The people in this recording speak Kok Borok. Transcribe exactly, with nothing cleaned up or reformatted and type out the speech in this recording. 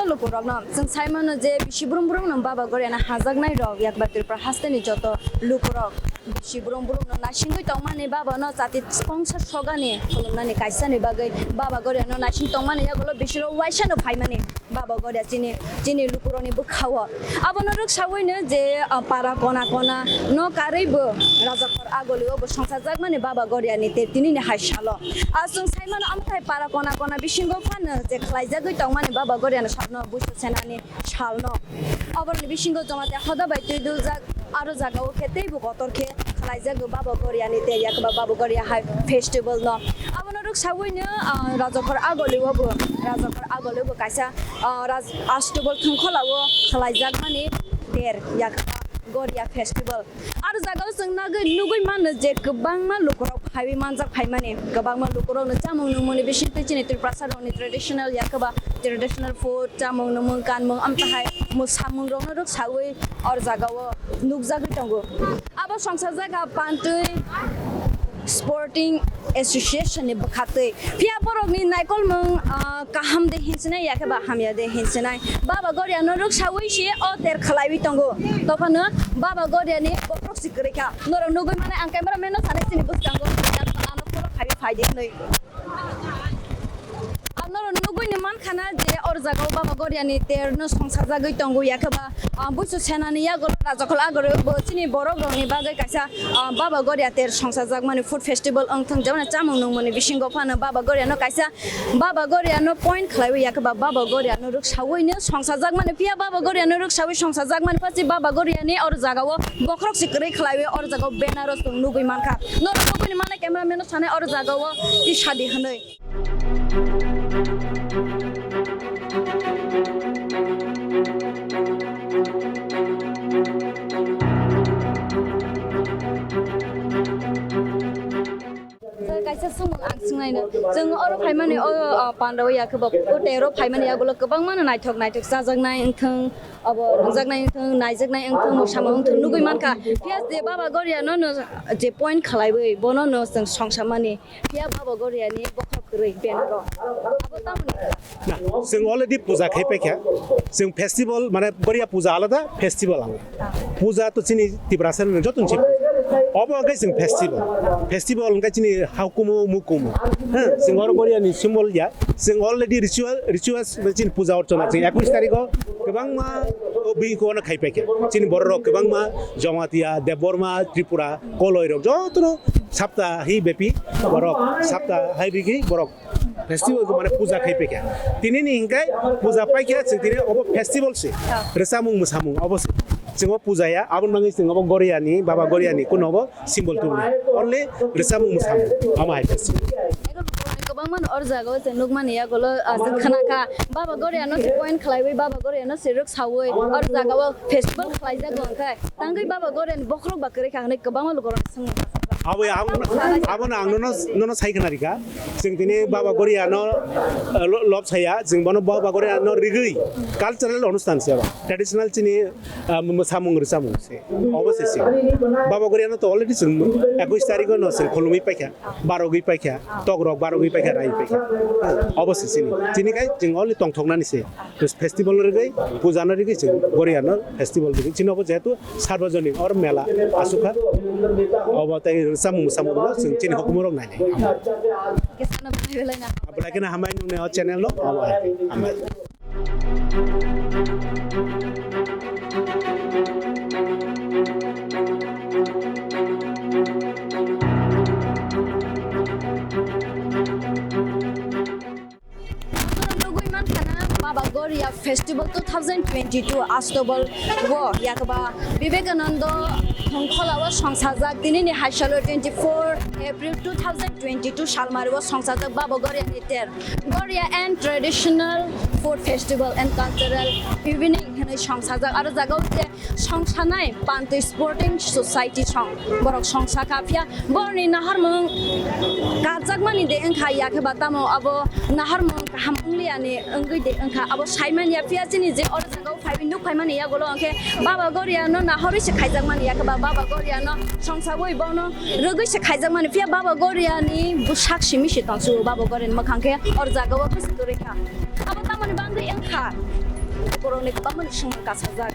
Lukurokno chwng sai mano je bisi brum brumno Baba Goriano hajaknai rok, yakba Tripura hasteni joto lukurok bisi brum brumno naisingwi tongmani, Babano chati kongsa sogani khulumnani kaisani bagwi Baba Goriano naising tongmani yagulo bisiro waisano phaimani Baba Goria chini, chini lukurokni bwkhao. Abono rwksawino je, ah, para kona kona no karwibo Rajakhor Agolio bo songsajakmani Baba Goriani ter tinini hai salo. Ah, chwng sai mano amthai para kona kona bisingo phano je khlaijagwi tongmani Baba Goriano salno buisu senani salno. Oboroni bisingo Jamatia hoda bai twi duljak, aro jagao khe teibo kotor khe khlaijago Baba Goriani ter yakba Baba Goria hai festival no. Abono rwksawino, ah, Rajakhor Agolio bo, Rajakhor Agolio bo kaisa, ah, Raj-, Astobol Thwngkholao khlaijakmani ter yakba Goria festival. Aro jagao chwng nagwi nugwi mano je kwbangma lukurok phaiwi manjak phaimani, kwbangma lukurokno chamung nungmungni bisingtwi chini Tiprasarokni traditional yakba traditional food, chamung nungmung, kanmung, amtahai mwsamungrokno rwksawi oro jagao nukjagwi tongo. Abo songsa jaga Pantwi Sporting Association ni bwkhaktwi. Phiya borokni naikolmung, ah, kaham de hinsinai, yakhe ba hamya de hinsinai. Baba Goriano rwksawi se o ter khlaiwi tongo. Tophano Baba Goriani bokhorok si kwrwi kha. Norok nugwi mano ang camera man no sanai chini bwskango. Ano phoro phaiwi phai di hwnwi. Ang norok nugwi ni mankha na je or jagao Baba Goriani ter no songsajagwi tongo, yakhe ba, ah, buisu senani yago Rajakhol Agoro bo chini borok rokni bagwi kaisa, ah, Baba Goria ter songsajakmani food festival wngthung, jemon chamung nungmani bisingo phano Baba Goriano kaisa Baba Goriano point khlaiwi, yakhe ba Baba Goriano rwksawi no songsajakmani, phiya Baba Goriano rwksawi songsajakmani phachi Baba Goriani or jagao bokhorok si kwrwi khlaiwi or jagao banner o chwng nugwi mankha. Norok nugwi ni mano camera man no sanai or jagao tisa di hwnwi. Sir, kaisa swngmung ang swngnaino. Chwng oro phaimani, o, o, pandao yakhe bo, o tero phaimani yagulo kwbangmano naithok naithok chajaknai wngthung, abo rwngjaknai wngthung, naijaknai wngthung, mwsamung wngthung nugwi mankha. Phiya je Baba Goriano no je point khlaiwi, bono no chwng songsamani. Phiya Baba Goriani bokhorok kwrwi banner o. Abo tamoni? Na, chwng already puja khai paikha. Chwng festival, mane Goria puja alada, festival alada. Puja to chini Tiprasa ni joto ni se puja. Obo hwnkhe chwng festival. Festival hwnkhe chini haukumu, mukumu. Ha, chwng oro Goria ni symbol ya. Chwng already ritual, rituals, chini puja orchona chwng ekush tarikh o kwbangma o bini kono khai paikha. Chini borok rok kwbangma Jamatia, Debbarma, Tripura, Koloi rok jotono sapta hi bepi borok, sapta hai bigi borok festival ko mane puja khai paikha. Tini ni hingkai puja paikha, chwng tini obo festival se. Rwchapmung mwsamung obo se. Chwng o puja ya, aboni bagwi chwng obo Goria ni, Baba Goria ni kuno obo symbol tubuli. Only rwchapmung mwsamung, omo hai festival. Ego kwbangma no or jaga o chwng nukmani yagulo, ah, chwng khna kha. Baba Goriano se point khlaiwi, Baba Goriano se rwksawi or jaga o festival khlaijago hwnkhe. Tangwi Baba Goriani bokhorok ba kwrwi kha hwnwi kwbangma lukurok swngmung. Abo ya, ang, abo no ang nono, nono sai khna rikha. Chwng tini Baba Goriano, eh, lo-, lob saya, chwng bono Baba Goriano rigwi cultural onusthan se aba. Traditional chini, ah, mwsamung rwchapmung se. Obo se se. Baba Goriano to already chwng ekush tarikh no chwng khulumwi paikha, barogwi paikha, tok rok barogwi paikha, rai paikha. Obo se chini. Chini kai chwng only tongthoknani se. Festival rigwi, puja no rigwi chwng Goriano festival rigwi. Chini obo jehetu Sarbojonik or mela asukha. Obo tei samung samung no chwng chini hukumu rok nainai. Kisa no belai belai na. Belai khe no hambai nung ne o channel no. Obo hai. Hambai. Nugwi mankha na Baba Goria Festival two thousand twenty-two Astobol o yakba Vivekananda Thongkhola o songsajak, tini ni hai salo twenty-four April two thousand twenty-two salmari o songsajak Baba Goria ni ter Goria and Traditional Food Festival and Cultural Evening hwnwi songsajak. Aro jaga o je songsanai Pantwi Sporting Society song borok songsa kha, phiya borokni naharmung karjakmani de wngkha, yakhe ba tamo abo naharmung kaham wngliya ni wngwi de wngkha, abo saimanya. Phiya chini je oro jaga o phaiwi nuk phaimani yagulo hwnkhe Baba Goria no nahorwi se khaijakmani, yakhe ba Baba Goria no songsawi bono rwgwi se khaijakmani, phiya Baba Goria ni bwsak simi se tongsu Baba Goria ni mwkhang khe oro jaga o bwswk kwrwi kha. Abo tamoni bangwi wngkha. Kwbangma swngmung kasajak.